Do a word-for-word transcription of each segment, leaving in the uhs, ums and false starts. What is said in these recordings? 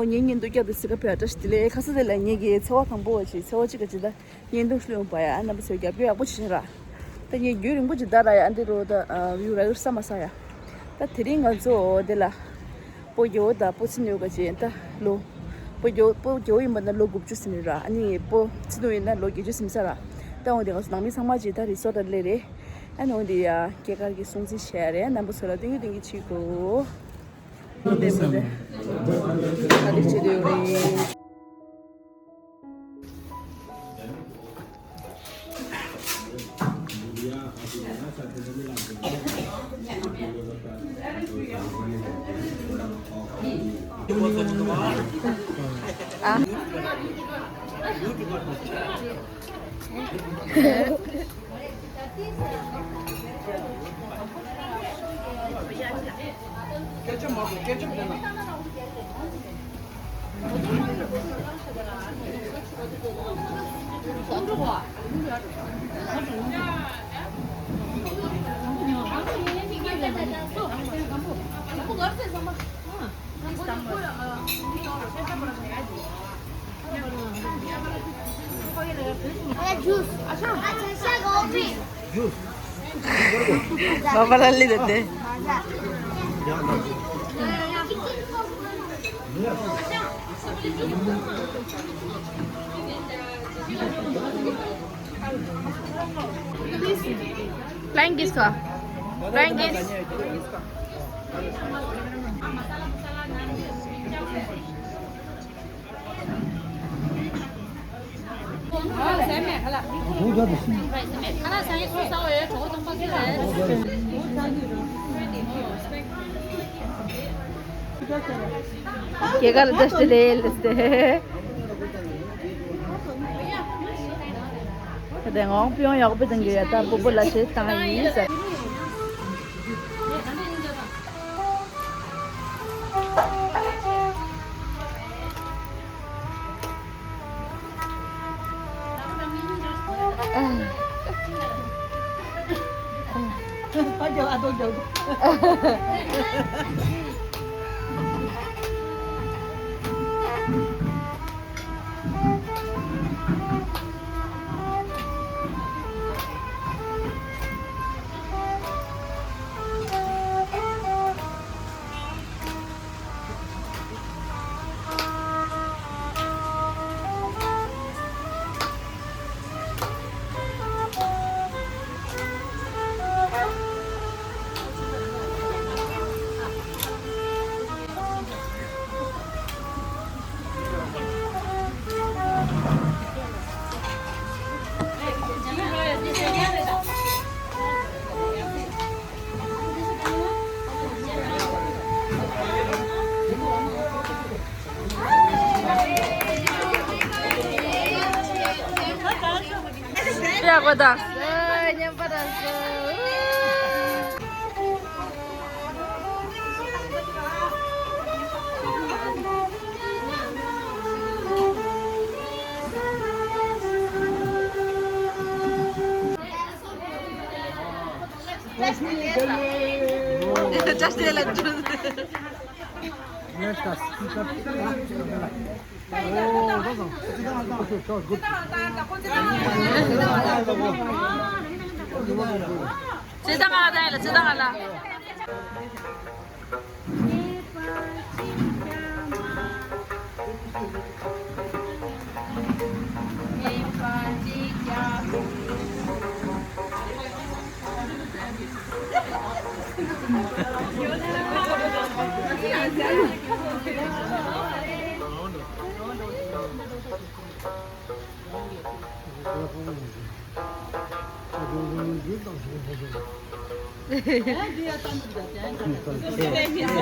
ངའི་བརྙན་ཐུང་བརྒྱབ་པའི་སྲིད་ཁ་ཕེ་བཀྲ་ཤིས་བདེ་ལེགས། ཁ་ས་དེ་ལ་ངེད་ཀྱི་ཚེས་པ་དང་པོ་བ་ཆེ་ཚེས་པ་གཅིག་ག་ཅི་ད་བརྙན་ཐུང་ཤུ་ཡོང་པ་ཡ། རྣམ་པ་ཚོས་རྒྱབ་སྐྱོར་ཡག་པོ་བྱེད་ར། ད་ངས་རྒྱུན་རིང་པོ་ཅིག་ད་ར་ཡ་འདི་རོ་ད་བིའུ་ར་ཡུར་ས་མ་ས་ཡ། ད་དེ་རིང་ང་ཚོ་དེ་ལ་སྤོ་རྒྱལ་པོ་དང་སྤོ་ཚེ་ནུ་ག་ཅེ་ད་ལོ། སྤོ་རྒྱལ་པོ་སྤོ་རྒྱལ་པོ་ཡིན་པ་ན་ལོ་དགུ་བཅུ་ཟིན་ར། ཨ་ནི་སྤོ་ཚེ་ནུ་ཡིན་ན་ལོ་བརྒྱད་ཅུ་ཟིན་ས་ར། ད་འོ་དེ་ང་ཚོ་ནང་མི་ཚང་མ་ཅིག་ད་རི་སོ་ཊ་སླེབས་རེད། ཨ་ནི་འོ་དེ་ཡ་སྐྱེས་སྐར་གྱི་སྲུང་བརྩི་བྱས་རེད། རྣམ་པ་ཚོ་ལ་སྟོན་གྱི་སྟོན་གྱི་བྱེད་དགོས། Flying kiss का। Flying kiss। སྐྱེས་སྐར་བཀྲ་ཤིས་བདེ་ལེགས། དེ་ངོ་ཕྱོགས་ཡག་པོ་དང་གི་ཡ་ད་སྤོ་བོ་ལ་ཞེ་བཏང་ཡིན་ཟེར། ཡག་པོ་བཏང་སོང་། མཉམ་པོ་བཏང་སོང་།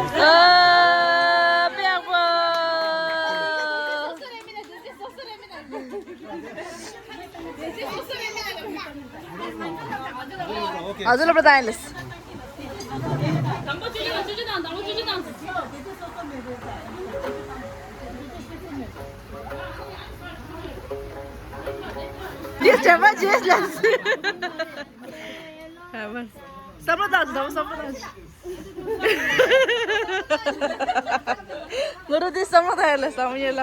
ཨ། པེ་ཡག་པོ། ཨ་ཟོ་ལ་པ་ད་ཡིན་ལེ། འདིས་དྲན་པ་བརྗེད་ལ། བསམ་བློ་བཏང་། བསམ་བློ་བཏང་། ང་རོ་དེ་བསམ་བློ་བཏང་ཡ་ལ་བསམ་ཡ་ལ།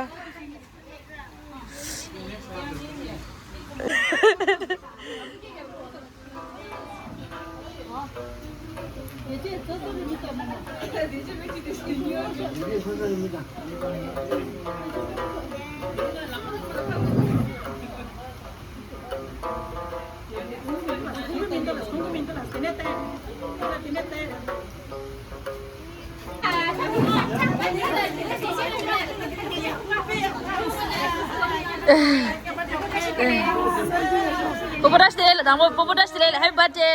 ཕུ་བོ་བཀྲ་ཤིས་བདེ་ལེགས། དང་པོ་ཕུ་བོ་བཀྲ་ཤིས་བདེ་ལེགས། Happy birthday.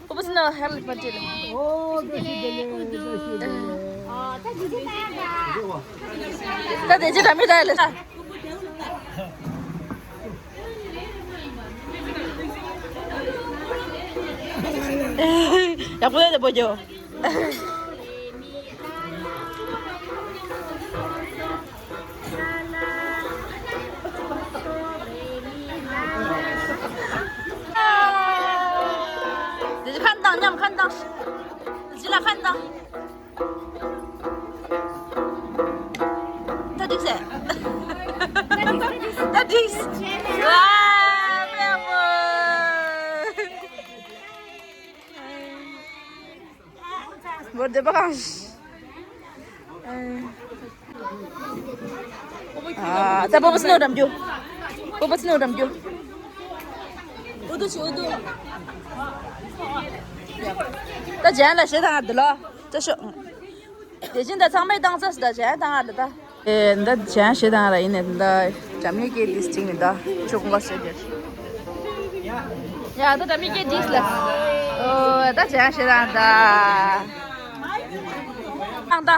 ཕུ་བོ་སི་ནོ་ཧེ་པི་བར་ཐ་ཌེ་ལ། ཨོ། བཀྲ་ཤིས་བདེ་ལེགས། བཀྲ་ཤིས་བདེ་ལེགས། ད་དེ་ཅི་འདྲ་མི་འདྲ་ལ། ཡག་པོ་ཡོད་པོ་ཇོ། དེ་ཁ་འདང་མཉམ་ཁ་འདང་། ཇི་ལ་ཁ་འདང་། ད་འགྲིག་ཟེར། ད་འགྲིག་ཟེར། ཝ། དཔེ་ཡག་པོ། བོར་དེ་པ་གང་། ཨ། ད་པོ་པོ་སི་ནོ་རམ་རྒྱུ། པོ་པོ་སི་ནོ་རམ་རྒྱུ། ཨུ་དུ་ཆི་ཨུ་དུ། ད་ཇན་ལ་ཞེ་དང་ཨ་དུ་ལོ། ད་ཤོ། དེ་བཞིན་ད་ཚང་མས་བཏང་ཚར་ད་ཇན་དང་ཨ་དུ་ད། ཨེ། ད་ཇན་ཞེ་དང་ཨ་ད་ཡིན་ནས་ད། འགྲམ་ཡིག་གི་དིས་ཅིང་ནི་ད་ཆུ་ཀུང་ག་ཞེ་དེ། ཡ་ད་འགྲམ་ཡིག་གི་དིས་ལ། ཨོ། ད་ཇན་ཞེ་དང་ཨ་ད། ཨང་ད།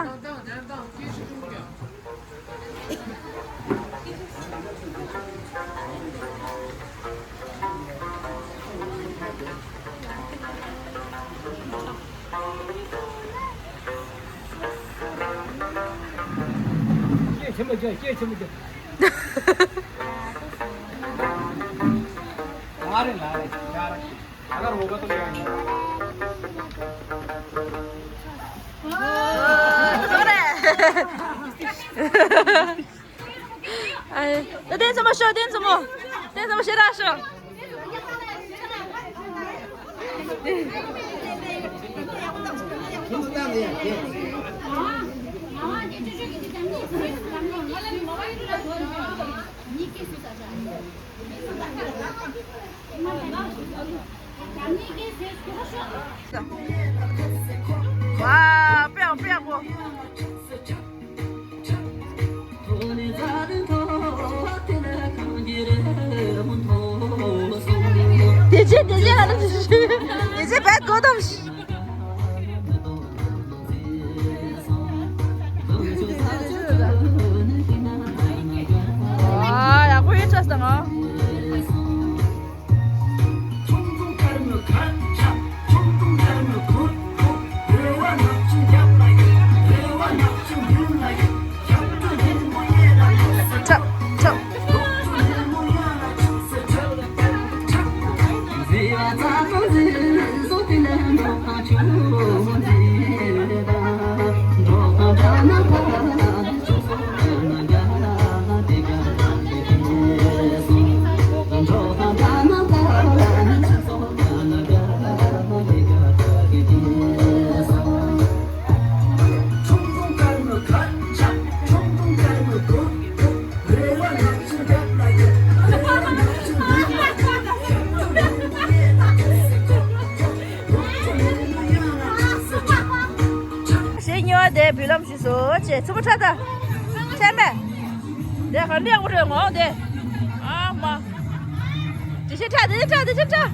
སྐད་ཆེན་པོ་རྒྱག་སྐད་ཆེན་པོ་རྒྱག་ང་རེ་ལ་རེ་ཡ་ར། ཨ། ད་དེ་ཚོ་མ་ཤོག་དེ་ཚོ་མོ། དེ་ཚོ་མོ་ཤེས་ར་ཤོག་ཝ། དཔེ་ཡག་པོ། དེ་རྗེས་དེ་རྗེས་ང་ཚོ་དེ་རྗེས་བད་གོ་དམ་ཤི། ཨ། ཡག་པོ་ཡོད་ཆགས་སོང་ང་། ཁྲབ་ཁྲབ། ཞེས་ཉེ་བ་དེ་འབུལ་ལམ་ཞུས་སོ་ཅེས་ཚུར་ཕྲ་ད། ཕྲ་མེད། དེ་ག་འདྲ་ཡག་པོ་རེད་ངོ་དེ། ཨ་མ། དེ་ཕྱིར་ཕྲ་དེ་ཕྱིར་ཕྲ་དེ་ཕྱིར་ཕྲ།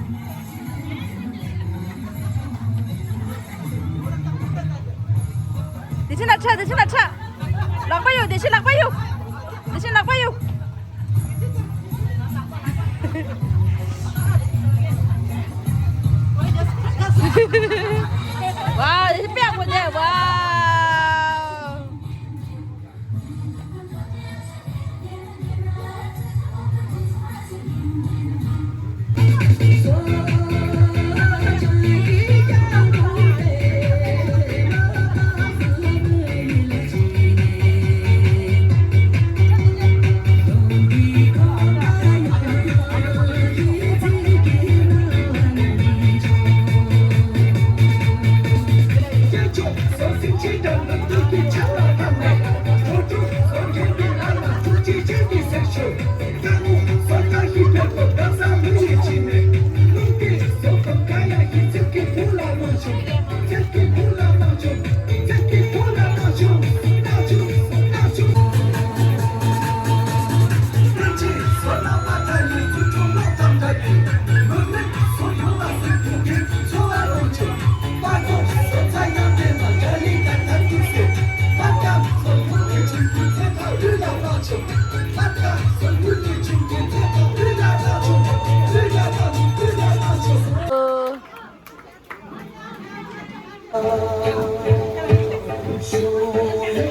དེ་ཕྱིར་ན་ཕྲ་དེ་ཕྱིར་ན་ཕྲ། ལག་པ་གཡུག་དེ་ཕྱིར་ལག་པ་གཡུག་དེ་ཕྱིར་ལག་པ་གཡུག་ཝའོ། དེ་ཕྱིར་དཔེ་ཡག་པོ་འདུག་ཝའོ།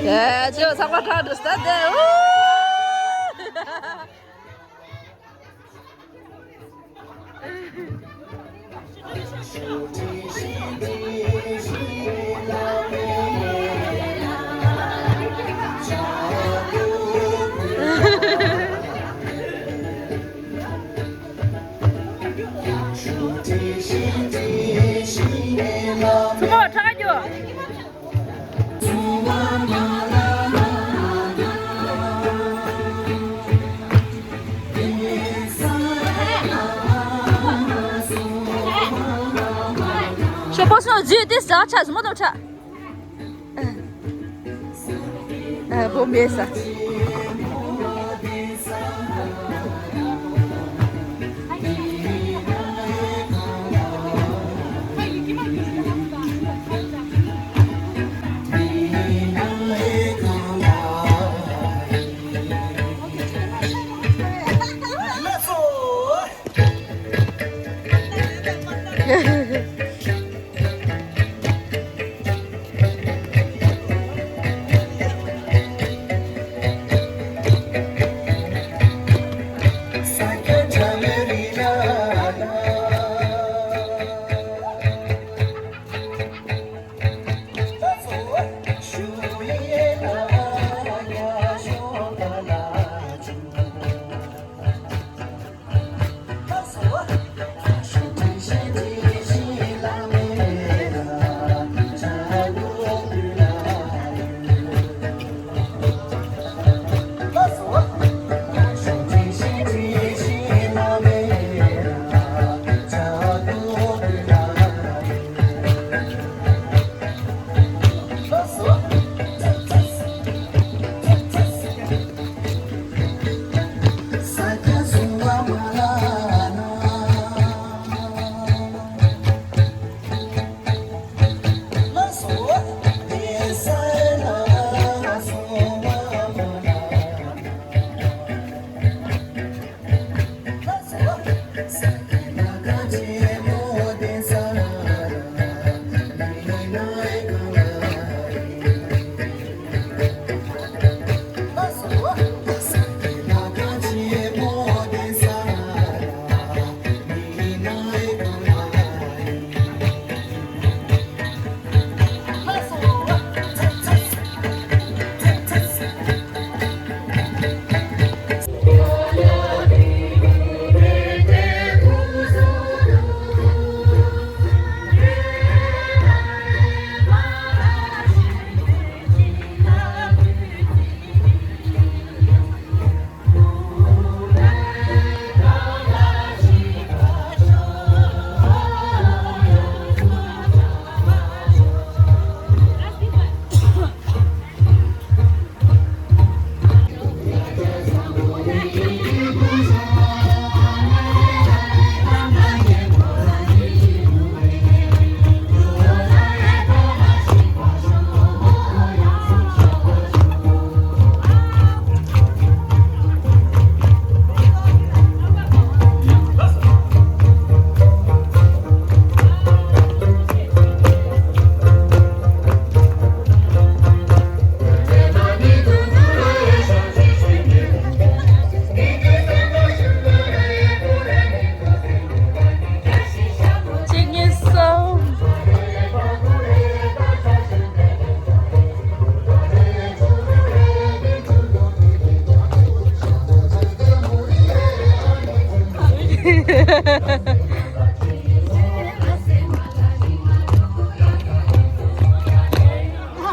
ཡ། ཅོ་ཚང་མ་ཁྲ་འདྲ་ས་དེ། ཨུ། ཐུ་མོ་ཁྲག་རྒྱུ། ཞོགས་པ་སོང་རྫིས་ཏེ་ཟ་ཆ་ཟི་མོ་དང་ཆ། ཨ། བོ་མེད་ས།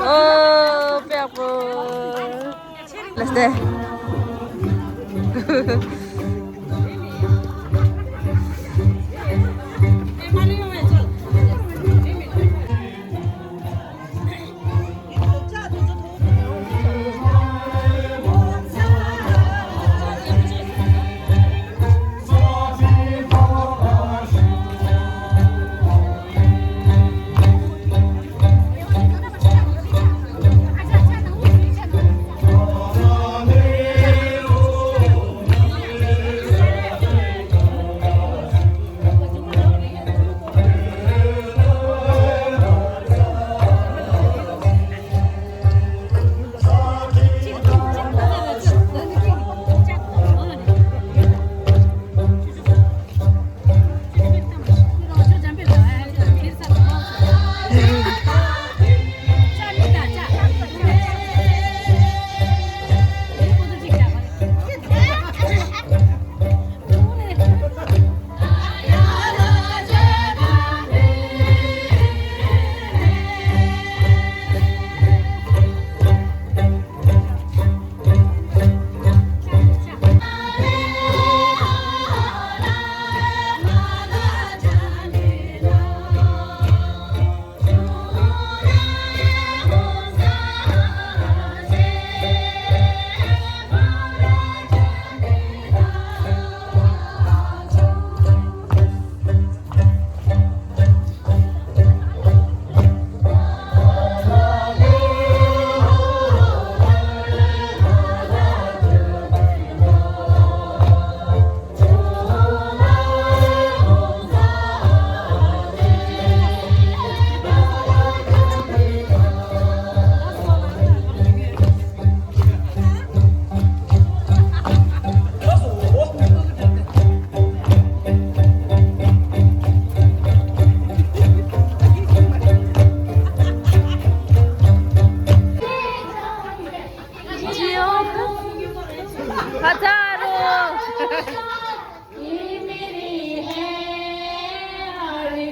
ཨོ། པེག་པོ། ལགས་སེ།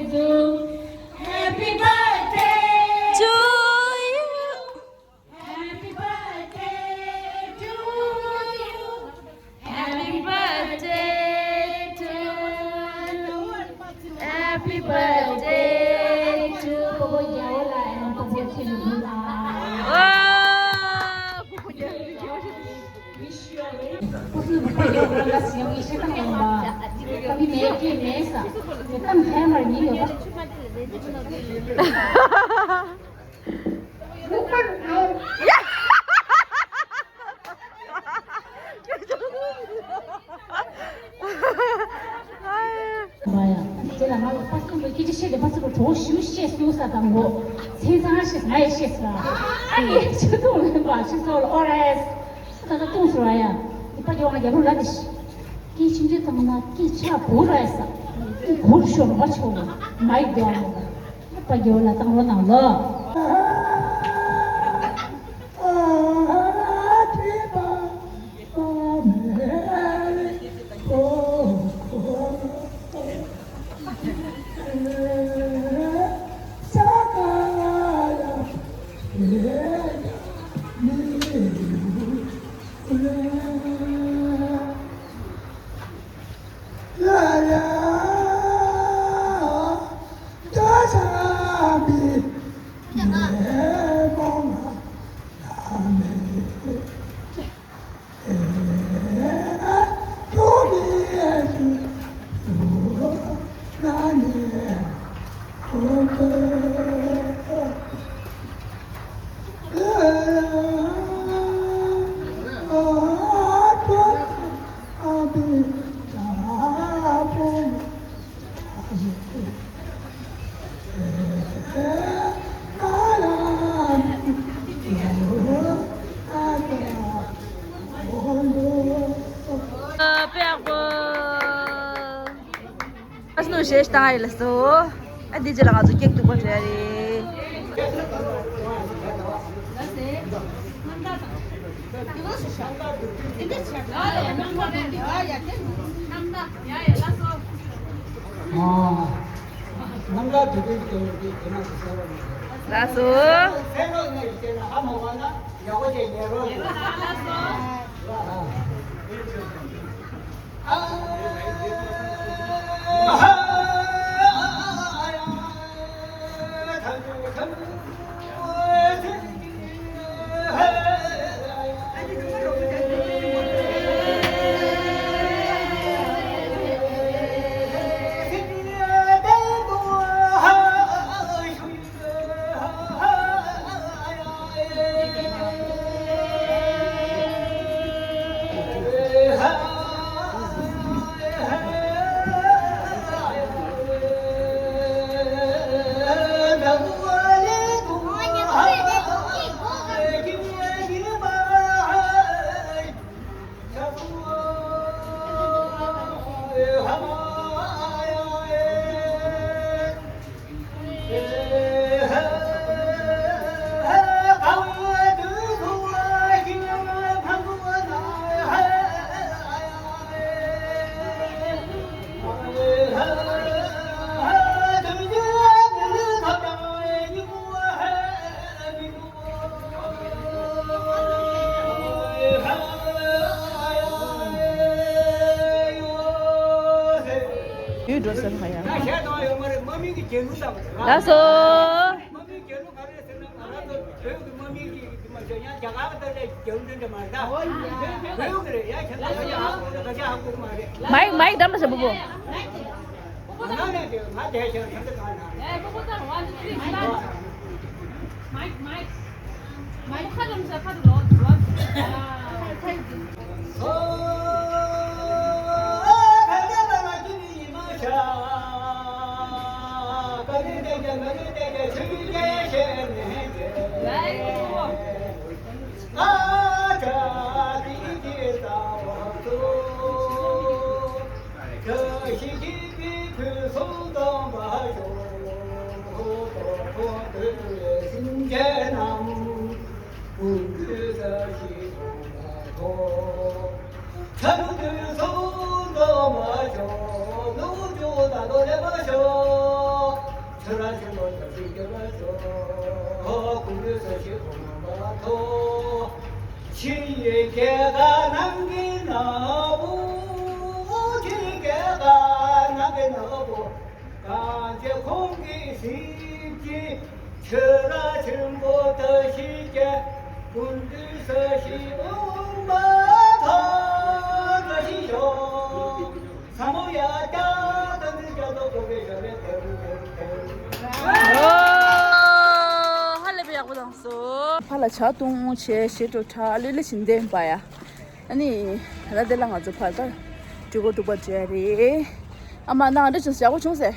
Happy birthday to you. Happy birthday to you. Happy birthday to you. Happy birthday to you. ཨོ། མ་ཡ། དེ་ལ་ང་ལ་པ་སེ་མོ་སྐད་ཆ་བཤད་དེ་པ་སེ་མོ་གྲོགས་ཞུ་བཤད་སུ་ས་དང་གོ། ཚེ་ཚང་ཤེས་ང་ཡི་ཤེས་ལ། ཨ་ཡེ་ཆུ་ཐུང་ལེན་པ་ཤི་སོ་ལ་ཨོ་རེས། ད་ད་ཏུང་སུ་ར་ཡ། དེ་པ་རྒྱ་བ་རྒྱ་བུ་ལ་དེ་ཤི། སྐད་ཆུང་ཆུང་བཏང་ན་སྐད་ཆ་བུ་ར་ཡ་ས། སྐད་བུ་ར་ཤོར་མ་ཆོག་ལ། མ་ཡི་རྒྱ་བ་ལ། པ་རྒྱ་བ་ལ་བཏང་རོགས་གནང་ལ། ཨ་ནུ་ཞེས་བཏང་ཡིན་ལ་སོ། ཨ་འདི་རྗེས་ལ་ང་ཚོ་ཀེག་སྡུག་པོ་སྤྲད་རེད། ཨ། རྣམ་ཐར་དེ་དུས་ཀྱི་དེ་དེ་ན་དུ་གསལ་བ་མེད། ལགས་སོ། ཡུལ་འགྲོ་ས་ལ་ཡ། ལགས་སོ། མའིག་མའིག་འགྲམ་ལ་བཞག་པོ་པོ། ཕྱི་ཡི་སྐྱེ་རྒ་ནང་གི་ནག་པོ། ཕྱི་ཡི་སྐྱེ་རྒ་ནང་གི་ནག་པོ། གང་བྱེད་ཁོང་གིས་སྲིད་ཀྱི་ཆོས་ར་ཆེན་པོ་བཀྲ་ཤིས་རྒྱལ། ཀུན་འདུས་ས་གཞི་འོང་མ་ཐག་བཀྲ་ཤིས་ཤོག། ས་མོ་ཡ་ཀྱ་ཏ་ཏི་ཀྱ་ཏོ་ཀོ་བེ་ཤ་བེ་ཏེ་རུ་ཏེ་རུ་ཏེ་རུ། ཧ་ལས་པའི་ཡག་པོ་བཏང་སོང་། ཕར་ལ་ཇ་བཏུང་བྱས་ཞེ་དྲོ་ཁྲ་ལི་ལི་བཞིན་བསྡད་པ་ཡ། ཨ་ནི་ད་དེ་ལ་ང་ཚོ་ཕར་ད་འགྲུལ་འགོ་འདུག་པ་བྱས་རེད། ཨ་མ་ནང་འདྲ་བྱུང་ཡག་པོ་བྱུང་ཟེར།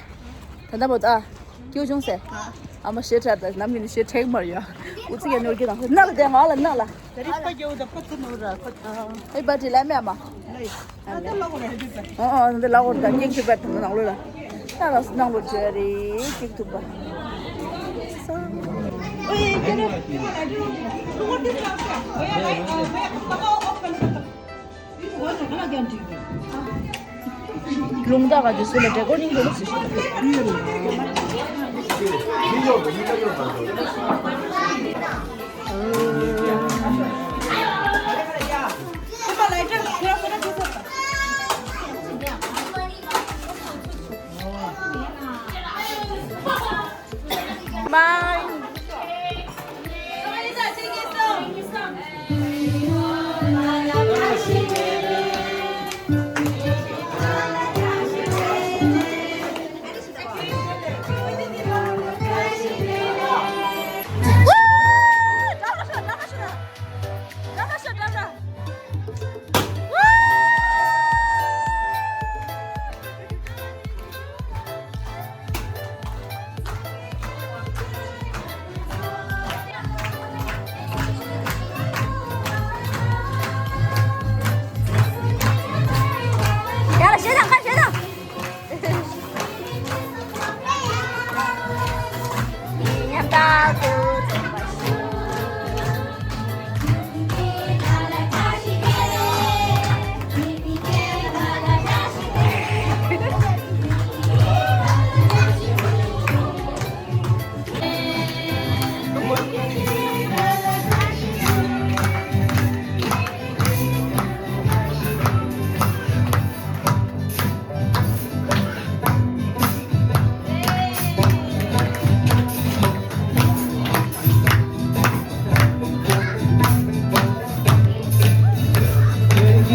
ད་ལྟ་བོ་ད་སྐྱིད་བྱུང་ཟེར། ཨ་མ་ཞེ་དྲག་ད་ནམ་ཡིན་ཞེ་དྲག་མར་ཡོད། འུ་ཚིག་ཡ་ནོར་གྱི་དང་ནག་ལ་བསྡད་ང་ལ་ནག་ལ། ད་རིག་པ་རྒྱལ་བོ་ད་པ་ཚུ་ནོར་ར་པ། ཨེ་པ་ཏི་ལ་མེ་མ། ཨ་ད་ལོག་ར་ཧེ་པ། ཨ་ཨ་ད་ལོག་ར་ད་ཀེག་ཐུབ་པ་ད་ནང་ལོ་ལ། ད་ལ་ནང་ལོ་ཇེ་རི་ཀེག་ཐུབ་པ། ཨོ་ཡེ་ཀེ་རེ། རླུང་རྟ་ག་དུས་སུ་ལ་འབྲས་སྐོར་རྙིང་པོ་ལུགས་སུ་ཞིག་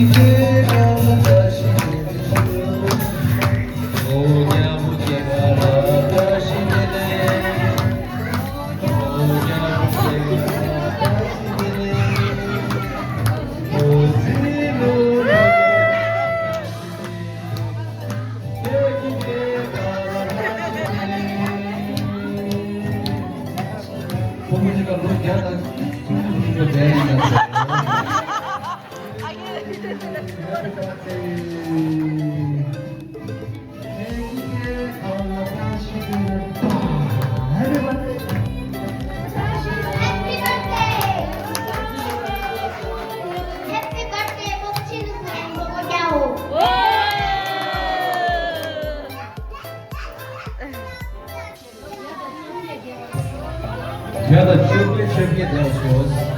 བརྒྱ་དང་བཅོ་བརྒྱད་བཅོ་བརྒྱད་དེ་ལ་ཤོག་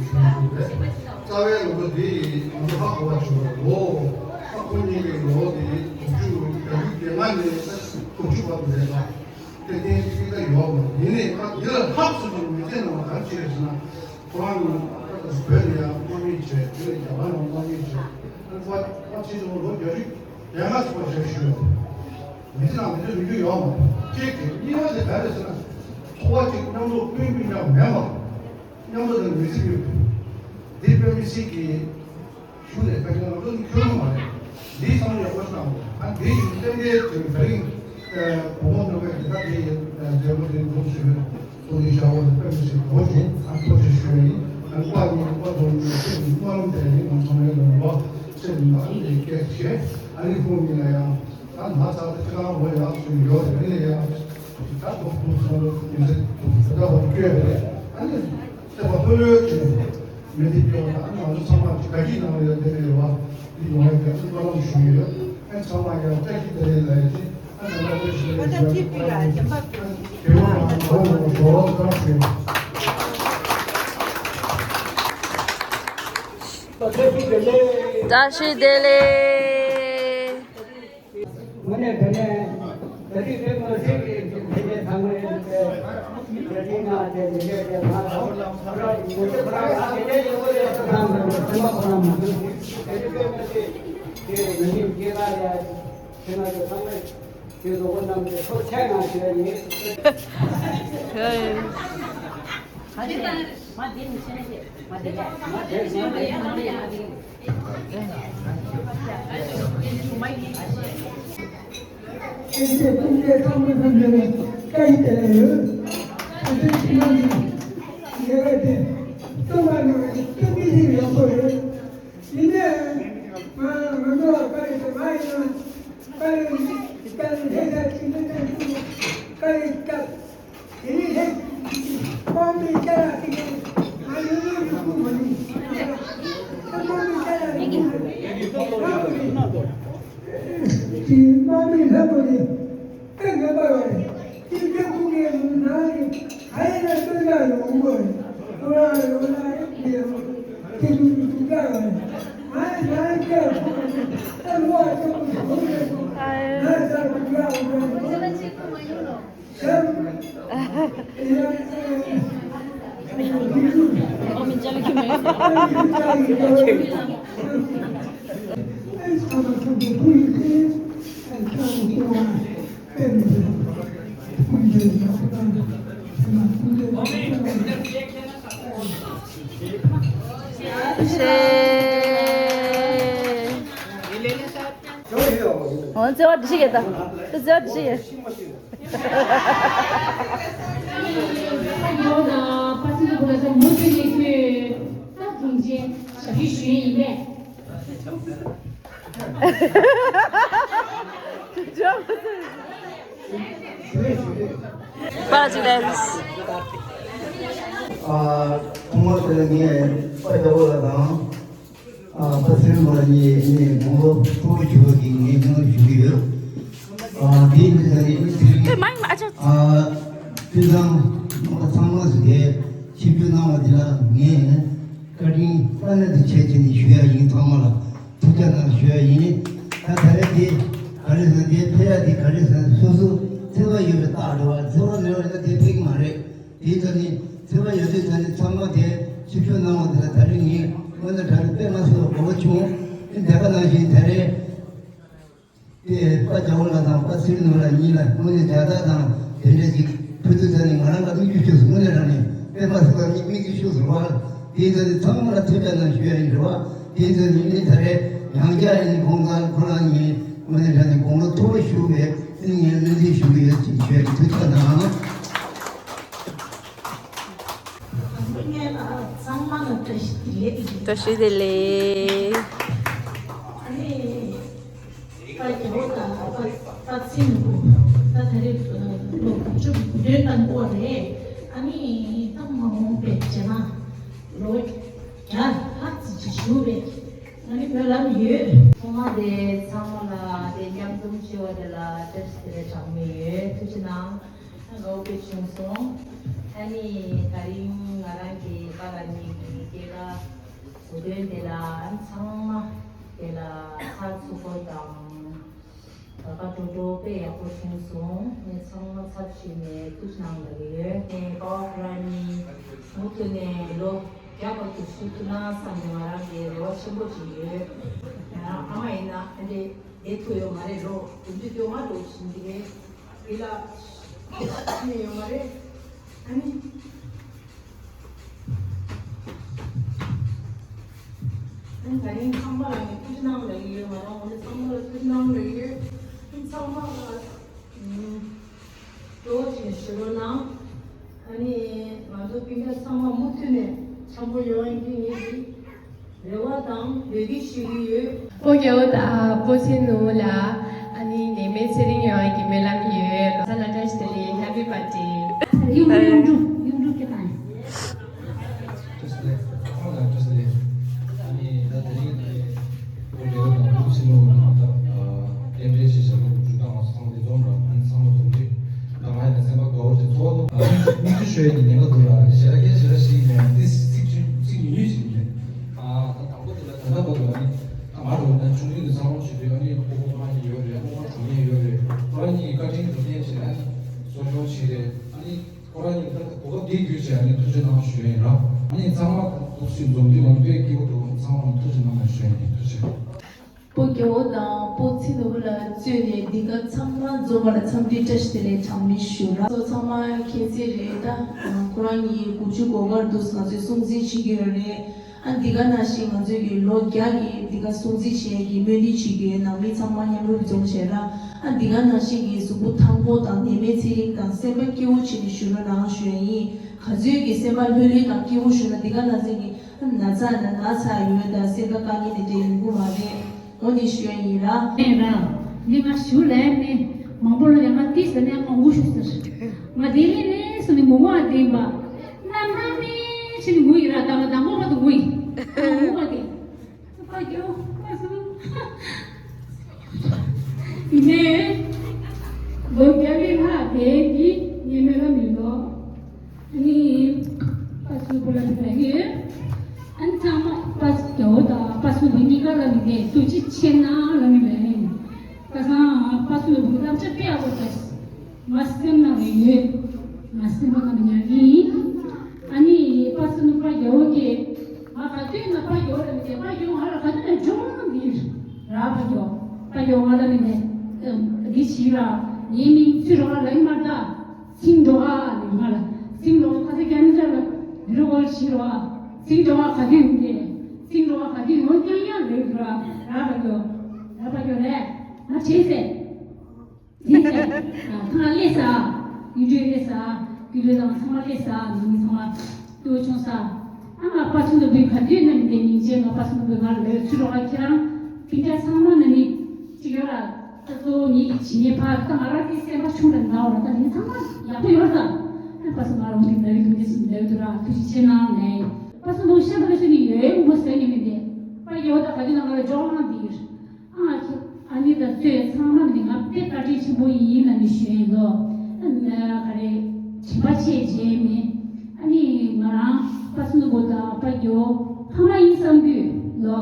རྩ་བའི་ལོ་འཁོར་འདི་ང་ཚོ་ཧ་གོ་བ་བྱུང་བ་ལོ། ཧ་གོ་ཉེན་པའི་ལོ་འདི་དྲུག་ཅུ་བརྒྱད་ཅུ་གྱ་ལྔ་ནས་དྲུག་ཅུ་བར་དུ་རེད་ལ། དེ་ལྟའི་ཚིག་ད་ཡོད་མ་རེད། ཡིན་ནའི་ད་འདི་ལ་ལྷག་སོང་ཙང་མི་ཚེ་ནང་ལ་ག་རེ་བྱས་ཟེར་ན། ཁོ་རང་ད་ལྟ་བོད་ནས་ཡང་དམག་མི་བྱས། དེ་ནས་རྒྱ་གར་ནང་དམག་མི་བྱས། ཨ་ནི་ཕར་ཕར་ཕྱིན་སོང་ལོ་བརྒྱད་ཅུ་གྱ་ལྔ་ཙམ་བྱས་ཞུས་ཡོད། མི་ཚེ་ནང་མི་ཚེ་ལོ་རྒྱུས་ཡོད་མ་རེད། གཅིག་གིས། གཉིས་པ་དེ་ག་རེ་ཟེར་ན། ཚོགས་པ་གཅིག་མཉམ་དུ་སྤུན་སྤུན་ཀྱང་མེད་པ། མཉམ་དུ་དང་མི་ཚེ་ཡོད། འདི་དཔེ་མི་སྲིད་ཀྱི། གཞུང་ནས་བཀའ་བསྟན་ལམ་སྟོན་ཁྱོན་མ་རེད། འདིའི་བསམ་བློ་ཡག་པོ་ཞིག་གནང་དགོས། ཨ་འདིའི་གཞུང་གཏན་འཁེལ་དེ་བ་རིང་བུ་མོ་ནོར་བའི་དེ་དག་དེ་ཡི་མཛད་སྒོ་དེ་འཛོམས་ཞུས་པའི་ཐོག་ནས་བྱ་བ་དེ་དཔེ་མི་སྲིད་གོ་བྱུང་། ཨ་ཐུགས་རྗེ་ཆེ་ཞུ་བ་ཡིན། ཨ་ནི་པ་ཡིན་པ་དོན་ནི་ཁྱེད་ཀྱི་སྨོན་ལམ་དེ་ཡིན། ང་ཚང་མའི་ལུང་པ་ཁྱེད་ཀྱི་མ་ཨ་ནི་སྐད་ཆེ། ཨ་ནི་ཁོང་གཉིས་ལ་ཡང་ད་མ་ཚ་ད་ཁྱེད་རང་ངོ་ཡག་ཞུ་ཡོད་རེད། ཨ་ནི་ཡང་ད་ཐོག་ཐུག་སོང་ལོ་མི་ཚེ་ད་ད་བ་བསྐྱོད་རེད། ཨ་ནི། ཚེ་བ་ཕོ་ལོའི་ཚེ། མི་ཚེ་སྐྱོ་བ་དང་ང་ཚོ་ཚང་མ་དགའ་སྐྱིད་ནང་ལ་ཡོད་བསྡད་པའི་བ། འདི་ཡོང་བའི་བཀའ་དྲིན་བསྔོ་བ་ཞུ་ཡོད། ཨ་ཚང་མ་ཡང་བཀྲ་ཤིས་བདེ་ལེགས་ལ་ཡོད་ཅིག་ཨ་ཚང་མ་བཀྲ་ཤིས་བདེ་ལེགས་ཞུ་ཡོད། བདེ་བོ་དང་དགའ་བོ་ཡོང་བ་ཞོགས་རོགས་བཀྲ་ཤིས། བཀྲ་ཤིས་བདེ་ལེགས། དངོས་གནས་དྲང་གནས་ད་རེས་དཔེ་མ་སྲིད་ཀྱི་དེ་འདྲའི་ཚང་མ་ཡོད་པའི་གྲ་སྒྲིག་གནང་སྟེ་དེ་འདྲའི་དེ་ང་ཚོ་ཁོ་རང་ངོ་དེབ་ཁོ་རང་ཡང་དེ་འདྲའི་ཡོད་པ་ཡོད་ས་ཚང་མ་སེམས་པ་ཁོ་རང་མ་འདུག་དེ་རིང་དཔེ་མ་སྲིད་དེ་ཉི་མ་སྐྱེས་པ་ཡ་དེ་ང་ཚོ་ཚང་མས་དེ་བཟོ་བོ་རྣམས་ཀྱི་ཐུགས་རྗེ་གནང་ཞུ་ཡ་ཡིན། ཨོ་བརྩེ་བ་འདི་ཞིག་ཡོད་ད། བརྩེ་བ་འདི་ཞིག་ཡོད། པར་ཅིག་ལེན། ཨ། ཐོག་མར་དེ་ལ་ངས་པ་རྒྱལ་པོ་ལགས་དང་། ཨ། པ་ཚེ་རིང་ལགས་གཉིས་ནས་དགུང་ལོ་མཐོ་པོ་ཞུ་བ་གི་ངས་སྨོན་ལམ་ཞུ་གི་ཡོད། ཨ། དེའི་ནང་ནས་ཨ་ནི་དེ་རིང་ཨ། དེང་སང་ཚང་མ་ཟེར་ཏེ་ཆིབས་བསྒྱུར་གནང་བ་འདི་ལ་ངས་བཀའ་དྲིན་དཔག་ན་དུ་ཆེ་ཆེ་ནས་ཞུ་ཡ་ཡིན། ཚང་མ་ལ་ཐུགས་རྗེ་གནང་ཞུ་ཡ་ཡིན། ད་ད་རེས་དེ་ག་རེ་ཟེར་དེ་ཕེབས་ཡ་དེ་ག་རེ་ཟེར་སོ་སོ་འཚེ་བ་ཡོད་པའི་རྟགས་རེད་བ། འཚེ་བ་མེད་པ་ཡིན་ན་དེ་ཕེབས་ཀྱི་མ་རེད། དེའི་ཐོག་ནས་འཚེ་བ་ཡོད་དུས་ད་ནི་ཚང་མ་དེ་ཆིབས་བསྒྱུར་གནང་བ་དེ་ལ་ད་རེས་ངས་དངོས་གནས་དྲང་གནས་དཔེ་མ་སྲིད་པ་དགའ་པོ་བྱུང་། དེ་ག་ནང་བཞིན་ད་རེས་དེ་པ་རྒྱལ་པོ་ལགས་དང་པ་ཚེ་རིང་ལགས་གཉིས་ལ་དངོས་གནས་མཇལ་དར་དང་དེ་འདྲ་ཞིག་ཕུལ་དུས་ད་ནི་ང་རང་ལ་མིག་ཆུ་ཤོར་སོང་། དངོས་གནས་དྲང་གནས་དཔེ་མ་སྲིད་པ་མིག་མིག་ཆུ་ཤོར་སོང་བ། དེའི་ཐོག་ནས་ཚང་མ་ལ་ཐུགས་རྗེ་གནང་ཞུ་ཡ་ཡིན་རེད་བ། དེའི་ཐོག་ནས་ནི་ད་རེས་ཡང་བསྐྱར་ཡིན་གོང་ས་ཁོ་རང་གཉིས་དངོས་གནས་དྲང་གནས་དགུང་ལོ་མཐོ་པོ་བཞུགས་པའི་ངས་སྨོན་འདུན་ཞུ་གི་ཡོད་ཅེས་ཞུ་ཡ་གི་ཐུགས་རྗེ་གནང་། ཚང་མ་ལ་བཀྲ་ཤིས་བདེ་ལེགས། བཀྲ་ཤིས་བདེ་ལེགས། ཨ་ནི་པ་རྒྱལ་པོ་དང་པ་པ་ཚེ་ནོར་བུ་ད་ད་རེས་ལོ་དགུ་བཅུ་གི་གོ་སྟོན་གནང་གི་ཡོད་རེད། ཨ་ནི་ད་མ་འོངས་པའི་རྗེས་ལ་ལོ་བརྒྱ་ལྷག་ཙམ་ཅིག་བཞུགས་པའི་ཨ་ནི་སྨོན་ལམ་ཡོད། ཐོག་མ་དེ་ཚང་མ་ལ་དེ་མཉམ་འཛོམས་བྱས་པ་དེ་ལ་བཀྲ་ཤིས་བདེ་ལེགས་གྲངས་མེད་ཡོད། ཐུགས་རྗེ་གནང་། དགའ་པོ་དཔེ་བྱུང་སོང་། ཨ་ནི་ད་རིང་ང་རང་གི་པཱ་ལགས་གཉིས་ཀྱི་སྐྱེས་སྐར་གོ་སྟོན་དེ་ལ་ཨ་ནི་ཚང་མ་དེ་ལ་ཚགས་ཚུད་པོ་དང་དགའ་དགའ་སྤྲོ་སྤྲོ་དཔེ་ཡག་པོ་བྱུང་སོང་། ངས་ཚང་མ་ཚབ་ཞུས་ནས་ཐུགས་རྗེ་གནང་ལབ་ཀྱི་ཡོད། ངས་པཱ་ཁོ་རང་གཉིས་མུ་མཐུད་ནས་ལོ་བརྒྱ་བར་དུ་བཞུགས་ཐུབ་ན་བསམ་ནས་ང་རང་གི་རེ་བ་ཆེན་པོ་ཅིག་ཡོད། ང་རང་ཨ་མ་ཡིན་ན་ཨ་འདྲས་བསྡད་ཐུབ་ཡོད་མ་རེད། ལོ་བདུན་ཅུ་དོན་ལྔ་འགྲོ་བཞིན་འདི་རེད། འདི་ལ་ནས་ཡོད་མ་རེད། ཨ་ནི། ཨ་ནི་ད་རིང་ཚང་མ་ལ་ངས་ཐུགས་རྗེ་གནང་ལབ་ཀྱི་ཡོད། ང་རང་ངོ་ནས་ཚང་མ་ལ་ཐུགས་རྗེ་གནང་ལབ་ཀྱི་ཡོད། ཨ་ནི་ཚང་མ་ལ་ཨུམ། སྤྲོ་བོ་ཅིག་ཞུ་རོགས་གནང་། ཨ་ནི་ང་ཚོ་སྤུན་ཀྱག་ཚང་མ་མུ་མཐུད་ནས་འཆམ་པོ་ཡོང་ཡག་གི་ངེད་ཀྱི་རེ་བ་དང་འབོད་སྐུལ་ཞུ་གི་ཡོད། པོ་རྒྱལ་པོ་དང་པོ་ཚེ་ནོར་བུ་ལ་ཨ་ནི་ནད་མེད་ཚེ་རིང་ཡོང་ཡག་གི་སྨོན་ལམ་ཡོད། ལོ་གསར་ལ་བཀྲ་ཤིས་བདེ་ལེགས། Happy birthday། ཡུམ་གྲོ་ཡུམ་གྲོ་ཡུམ་གྲོ་སྐད་བཏང་ཡིན། བཀྲ་ཤིས་བདེ་ལེགས། ཨ་ནི་ད་དེ་རིང་དེ་པོ་རྒྱལ་པོ་དང་པོ་ཚེ་ནོར་བུ་ལ་ད་རྟེན་འབྲེལ་ཞིག་བྱ་དགོས་འདུག་དང་། ཚང་མ་འདི་ཚོ་འདྲ་ཨ་ནི་ཚང་མ་འཛོམས་རིགས་ད་ང་ཡི་ད་སེམས་པ་དགའ་བོ་ཅིག་ཚོར་འདུག་ཨ་ནི་མིག་ཆུ་ཤོར་ཡག་གི་ཉེན་ཁ་འདུག་ར། ཞེ་དྲག་སྐད་ཞེ་དྲག་ཞིག་ཡིན་ཡང་ཏིས་ཚིག་ཚིག་ཉུང་ཉུང་ཞིག་ཡིན། ཨ། ཨ་ད་དང་པོ་དེ་ལ་ད་ལྟ་བར་དུ་ནི་ད་ང་རང་ནས་ཆུང་དུས་ནས་འཚར་ལོངས་བྱེད་དུས་ཨ་ནི་སྤོ་བོ་ཕ་མ་གཉིས་ཡོད་རེད། སྤོ་བོ་གྲོངས་ཡས་ཡོད་རེད། ཁོ་རང་གཉིས་ཀྱི་བཀའ་དྲིན་དེ་བརྟེན་བྱས་ནས་གསོ་སྐྱོང་བྱས་རེད། ཨ་ནི་ཁོ་རང་གཉིས་ད་གོ་སྐབས་འདི་བརྒྱུད་བྱས་ཨ་ནི་ཐུགས་རྗེ་གནང་ཞུ་ཡས་ཡིན་ར། ཨ་ནི་ཚང་མ་འདུག་སེ་འཛོམས་དུས་ང་ཚོ་དཔེ་སྐྱིད་པོ་འདུག་ཚང་མ་ལ་ཐུགས་རྗེ་གནང་ཞུ་ཡས་ཡིན། ཐུགས་རྗེ་ཆེ། སྤོ་རྒྱལ་པོ་དང་སྤོ་ཚེ་ནོར་བུ་ལགས་གཙོས་ནས་འདི་ག་ཚང་མ་འཛོམས་པ་ལ་འཚམས་འདྲི་བཀྲ་ཤིས་བདེ་ལེགས་གྲངས་མེད་ཞུ་ར། ཚོ་ཚང་མ་མཁྱེན་གསལ་རེད། ད་ཁོ་རང་གཉིས་དགུ་བཅུ་གོ་གར་འདུག་ང་ཚོས་སྲུང་བརྩི་བྱེད་ཀྱི་ཡོད་རེད། ཨ་འདི་ག་ནང་བཞིན་ང་ཚོས་ཀྱི་ལོ་བརྒྱ་གི་འདི་ག་སྲུང་བརྩི་བྱེད་ཀྱི་སྨོན་འདུན་བྱེད་ཀྱི་ཡོད། ནང་མི་ཚང་མ་མཉམ་རུབ་འཛོམས་བྱས་ར། ཨ་འདི་ག་ནང་བཞིན་གྱི་གཟུགས་པོ་ཐང་པོ་དང་ནད་མེད་ཚེ་རིང་དང་སེམས་པ་སྐྱིད་པོ་བྱས་ནས་བཞུགས་རོགས་གནང་ཞུ་ཡ་ཡིན། ག་ཚོད་ཀྱི་སེམས་པ་ལྷོད་ལྷོད་དང་སྐྱིད་པོ་བཞུགས་ན་འདི་ག་ནང་བཞིན་གྱི་ན་ཚ་ན་ན་ཚ་ཡོད་དང་སེམས་པ་དཀའ་ངལ་དེ་འདྲ་ཡོང་གི་མ་རེད། འོ་དེ་ཞུ་ཡ་ཡིན་ར། ཨེ་ར། འདི་ང་ཞུ་ལས་ནི་མང་པོ་ལ་ཡང་ང་ཏི་ཟེར་ནས་ང་ངུ་ཤུགས་ཟེར། ང་དེ་ནས་ནས་སུ་ནི་ངུ་བ་དེ་འབའ། ནམ་ནམ་ནས་ཕྱི་ནས་ངུ་ཡི་ར། ད་ང་དང་པོ་བར་དུ་ངུ་ཡི། ངུ་བ་དེ། ཕ་གི་ཨོ་ཕ་སུ། ནས། ལོ་བརྒྱ་ལས་ལྷག་དེ་གི་ཉེ་མེད་ལ་མི་ལོ། ནི། པ་སུ་བུ་ལ་དེ་ཡོད། ཨན་ཚང་མ་པ་སུ་རྒྱལ་པོ་དང་པ་སུ་བུ་གཉིས་ཀ་ལ་མི་དེ་ཐུགས་རྗེ་ཆེ་གནང་ལ་མི་ལ་ཡིན། ད་སང་པ་སུ་བུ་བསླབ་བྱ་དཔེ་ཡག་པོ་ད། ང་སེམས་ནང་ལ་ཡོད། ང་སེམས་པ་ནང་ལ་ཉར་གྱི་ཡིན། ཨ་ནི་པ་སུ་ནུ་པ་རྒྱལ་པོ་གིས་ང་ག་དུས་ན་པ་རྒྱལ་པོ་ལ་མི་དེ་པ་རྒྱལ་པོ་ང་ལ་ག་དུས་ན་འཇོག་ནང་འདི་ར། པ་རྒྱལ་པོ་པ་རྒྱལ་པོ་ང་ལ་མི་དེ་འདི་བྱིས་ར། ངའི་མིང་ཚུར་རོགས་ལ་ཡིན་མ་ད། ཚིང་འགྲོ་ཨ་ནི་ང་ལ་ཚིང་འགྲོ་ཁ་ས་རྒྱ་མི་ཚ་ལ་འདི་རུ་བོར་བྱིས་རོགས་ཨ། ཚིང་འགྲོ་ཨ་ག་དུས་ཡིན་དེ། ཚིང་འགྲོ་ཨ་ག་དུས་ཡོང་རྐྱང་ཡང་ལོས་འགྲོ་ཨ། ར་པ་རྒྱལ་པོ་ར་པ་རྒྱལ་པོ་རེད། ང་བྱེད་ཟེར། དེ་ཚེ། ཐང་ལ་སླེབས་ས། ཡུལ་གྲུའི་སླེབས་ས། ཡུལ་གྲུའི་ནང་ཚང་མ་སླེབས་ས། ནང་མི་ཚང་མ། ལྟོ་ཆུང་ས། ཨ་ང་པ་ཆུང་དུ་བུའི་ག་དུས་ནམ་དེ་ཉིན་བྱས་ང་པ་ཆུང་དུ་བུའི་ང་ལ་ལོས་ཚུར་རོགས་ཁྱེད་རང་། སྤུན་ཀྱག་ཚང་མ་ནི་ནི། གཅིག་ཡོད་ལ། ད་གཙོ་བོ་ངེད་ཀྱི་བྱིས་ངན་ཕ་ད་ང་རང་གི་སེམས་པ་ཆུང་དུ་ན་འོ་ད་ནི་ཚང་མ་ཡག་པོ་ཡོད་ད། ཨ་པ་ཆུང་ང་རང་གི་ན་ཡུལ་དུ་འདི་སུ་ན་ཡུལ་དུ་ར་ཐུགས་རྗེ་ཆེ་གནང་ནས། པ་ཆུང་དུ་ཤ་ད་ལ་ཤ་ནི་ཡོད་ཡོད་མོ་ཟེར་ནི་མི་འདི། པ་ཡོད་ད་ག་དུས་ན་ང་ལ་འཇོག་གནང་འདི་ཡོད། ཨ་ཁྱེད་ཨ་ནི་དང་ཚོས་ཚང་མ་ནི་ང་དཔེ་བཀའ་དྲིན་ཆེན་པོ་ཡིན་ལ་ནི་ཞུ་ཡིན་ལོ། ཨ་ནི་ག་རེ་དྲན་པ་ཆེ་རྗེས་མེད། ཨ་ནི་ང་རང་པ་སུ་ནུ་བོ་དང་པ་རྒྱལ་པོ་ཕ་མ་ཡིན་བསམ་དུས་ལོ།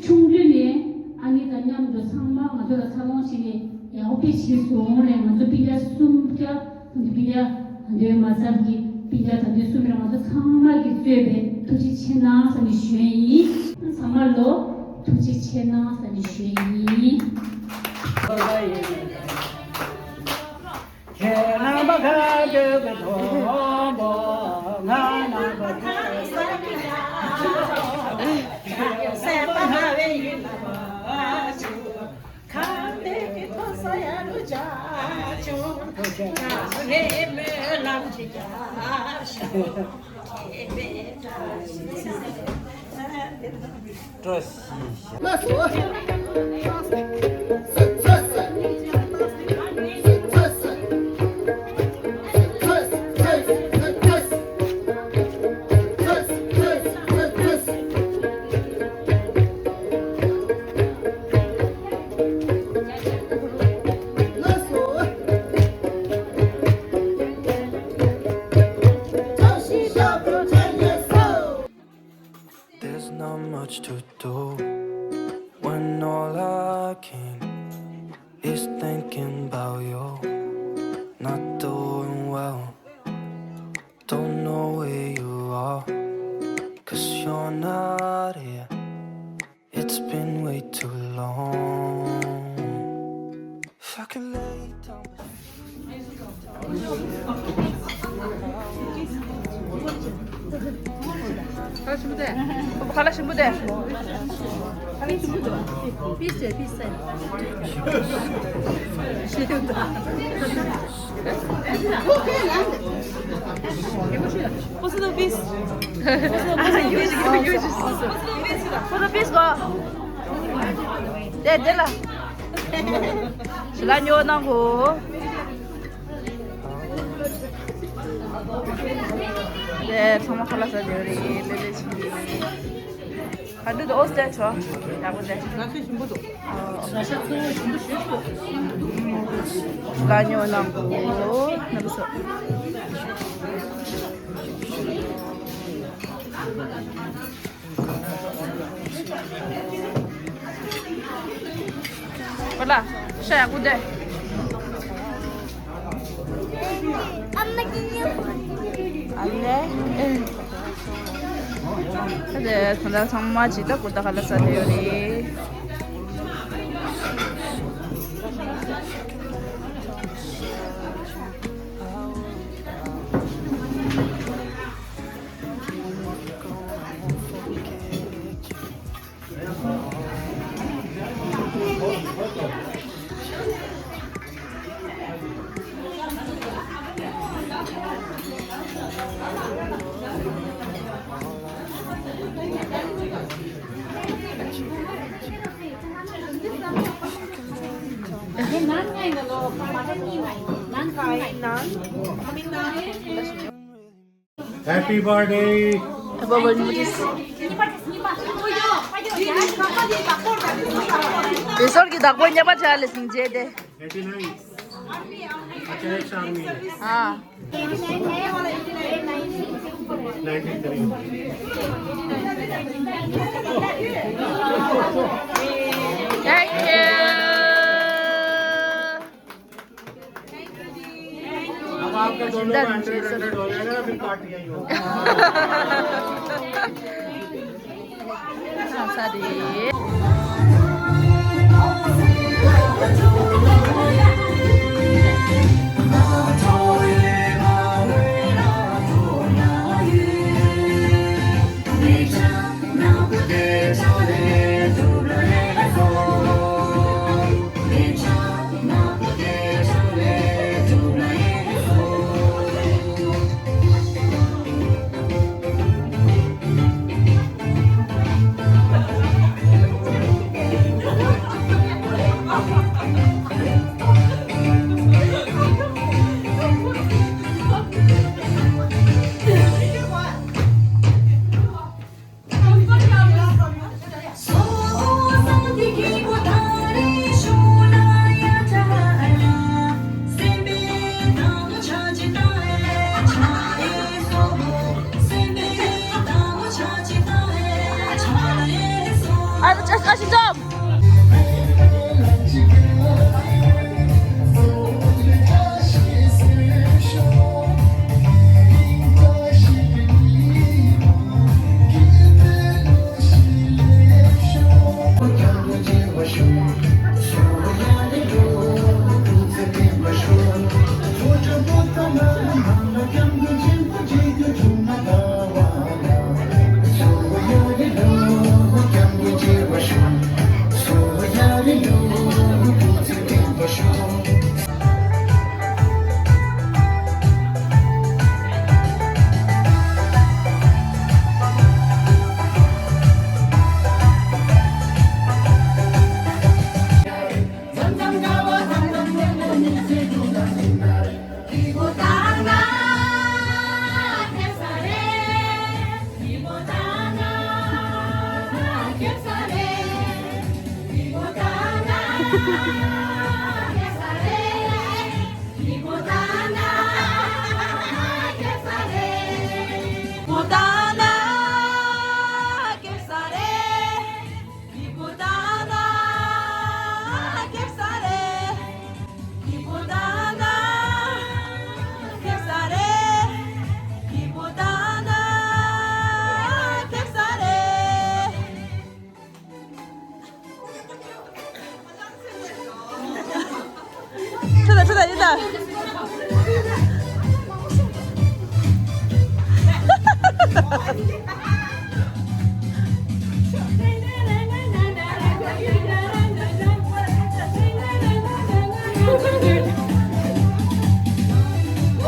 ཆུང་དུས་ནས་ཨ་ནི་དང་མཉམ་དུ་ཚང་མ་ང་ཚོ་ལ་འཚར་ལོངས་བྱེད་ནས་ཡག་པོ་དཔེ་བྱས་སོང་ལས་ང་ཚོ་སྤུན་ཀྱག་གསུམ་ཀྱག་སྤུན་ཀྱག་འདོད་མ་ཚབ་ཀྱི་སྤུན་ཀྱག་དང་དུས་གསུམ་རང་ཚོ་ཚང་མ་གིས་གཙོས་པའི་ཐུགས་རྗེ་ཆེ་གནང་ཟེར་ནས་ཞུ་ཡས་ཡིན། ཚང་མ་ལོ་ཐུགས་རྗེ་ཆེ་གནང་ཟེར་ནས་ཞུ་ཡས་ཡིན། ཁྱེད་རྣམ་པ་ཁ་འདོད་ཀྱི་མཐོན་པོ་ང་རྣམ་པ་ཁ་སེམས་པ་ན་བའི་ཡིད་ལ་མ་བཅུག་ཁམས་བདེ་གི་ཐོབ་ས་ཡ་རུ་བྱ་ཆུང་ང་རེ་སྨོན་ལམ་གྱི་རྒྱ་ཤོག་ཁེ་བེ་བཀྲ་ཤིས་བཀྲ་ཤིས་ཤ། ལགས་སོ། There's not much to do when all I keep is thinking about you. Not doing well, don't know where you are, 'cause you're not here. It's been way too long. If I could lay down. ཁ་ལག་ཞིམ་པོ་དེ། ཁ་ལག་ཞིམ་པོ་དེ། ཁ་ལག་ཞིམ་པོ་དེ། པིས་ཟེར་པིས་ཟེར། ཞེས་དང་། ཁོ་སུ་དང་པིས། ཁོ་སུ་དང་པིས། ཁོ་སུ་དང་པིས། ཁོ་སུ་དང་པིས་གོ། དེ་དེ་ལ། ཞི་ལ་ཉོ་གནང་གོ། དེ་ཚང་མ་ཁ་ལག་ཟ་བསྡད་རེད། ལེ་ལེ་ཆི། ག་འདྲ་འདུག་ཨོ་སྟེ་ཆོ། ཡག་པོ་སྟེ། ང་ཚོས་ཞིམ་པོ་འདུག་ང་ཤ་ཚོས་ཞིམ་པོ་ཞུ་ཞུ། ལ་ཉོ་གནང་གོ། ནམ་སོ། ཨོ་ལ། ཤ་ཡག་པོ་འདེ། ཨ་ལེ། ཨ་ལེ། ད་ལྟ་ཚང་མ་ཇི་ལྟར་གོ་ད་ག་ལ་ས་དེ་ཡོད་རེད། Happy birthday. དེ་སོར་གྱི་བདག་པོ་ཉེ་པ་ཆ་ལེ་སིང་རྗེས་དེ། Eighty nine. Acha, Sharmi. ཨ། Ninety three. Thank you. अब आपका दोनों का hundred hundred हो जाएगा ना, फिर पार्टी यही होगी। ཁྲོ་ད་ཁྲོ་ད་ཡིན་ད།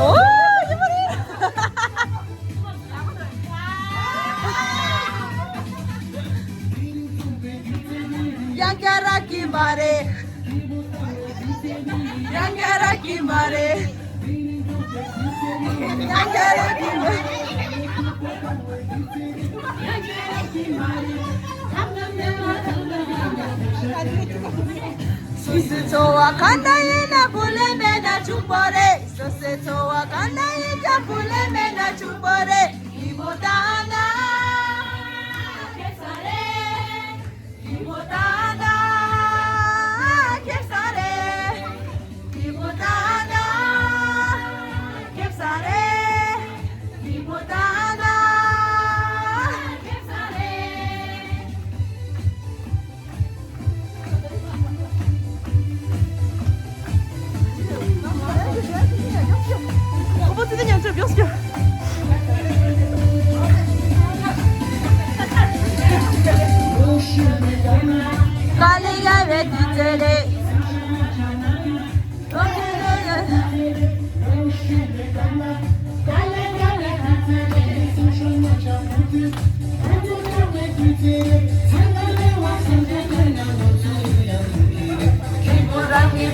ཨོ། ཡག་པོ་རེད། ཡང་བསྐྱར་རག་གི་མ་རེད། ཡང་བསྐྱར་རག་གི་མ་རེད། ཡང་བསྐྱར་རག་གི་མ་རེད། སོ་སོའི་འཚོ་བ་གང་འདྲ་ཡིན་ན་བུ་ལས་མེད་ན་ཆུང་པོ་རེད། སོ་སོའི་འཚོ་བ་གང་འདྲ་ཡིན་ཀྱང་བུ་ལས་མེད་ན་ཆུང་པོ་རེད། ཡིན་པོ་ད་ན་ཁེ་ས་རེད།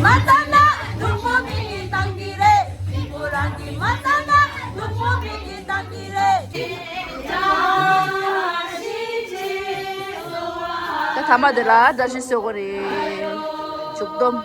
མ་ཚང་ན་སྡུག་མོ་མི་གིས་བཏང་གི་རེད། སྤྱི་བོ་རང་གིས་མ་ཚང་ན་སྡུག་མོ་མི་གིས་བཏང་གི་རེད། ད་ཐ་མ་དེ་ལ་བཀྲ་ཤིས་བཟོ་དགོས་རེད། མཇུག་སྡོམ།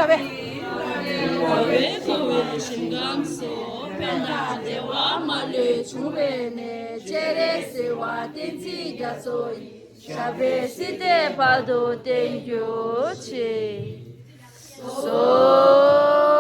བའི་འཁོར་བའི་ཞིང་ཁམས་སུ། ཕན་དང་བདེ་བ་མ་ལུས་འབྱུང་བའི་གནས། སྤྱན་རས་གཟིགས་དབང་བསྟན་འཛིན་རྒྱ་མཚོ་ཡི། ཞབས་པད་སྲིད་མཐའི་བར་དུ་བརྟན་གྱུར་ཅིག། སོ། སོ།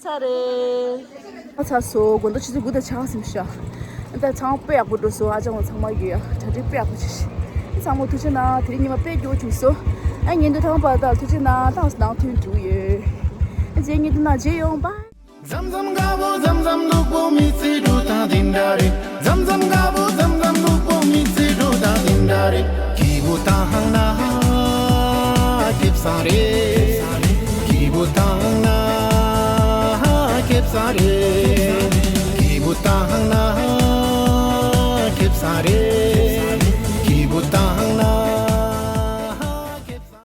ཚར་རེད། ཨ་ཚར་སོང་། དགོང་དག་ཆུ་ཚོད་དགུ་དང་ཕྱེད་ཀ་ཟིན་ཤག་ད་ཚང་མ་དཔེ་ཡག་པོ་འགྲོ་སོང་། ཨ་ཅག་ཚང་མ་ཡོད་ཡ། གྲ་སྒྲིག་དཔེ་ཡག་པོ་བྱས་ཤག་ཚང་མ་ཐུགས་རྗེ་གནང་། དེ་རིང་ཉི་མ་དཔེ་སྐྱིད་པོ་བྱུང་སོང་། ཨ་ཉིན་དུ་ཐང་པ་དང་ཐུགས་རྗེ་གནང་། ཏང་སི་ནང་ཐོན་འགྲོ་ཡོད། ཨ་རྗེས་ཉིན་དུ་ནང་མཇལ་ཡོང་། བཱའི།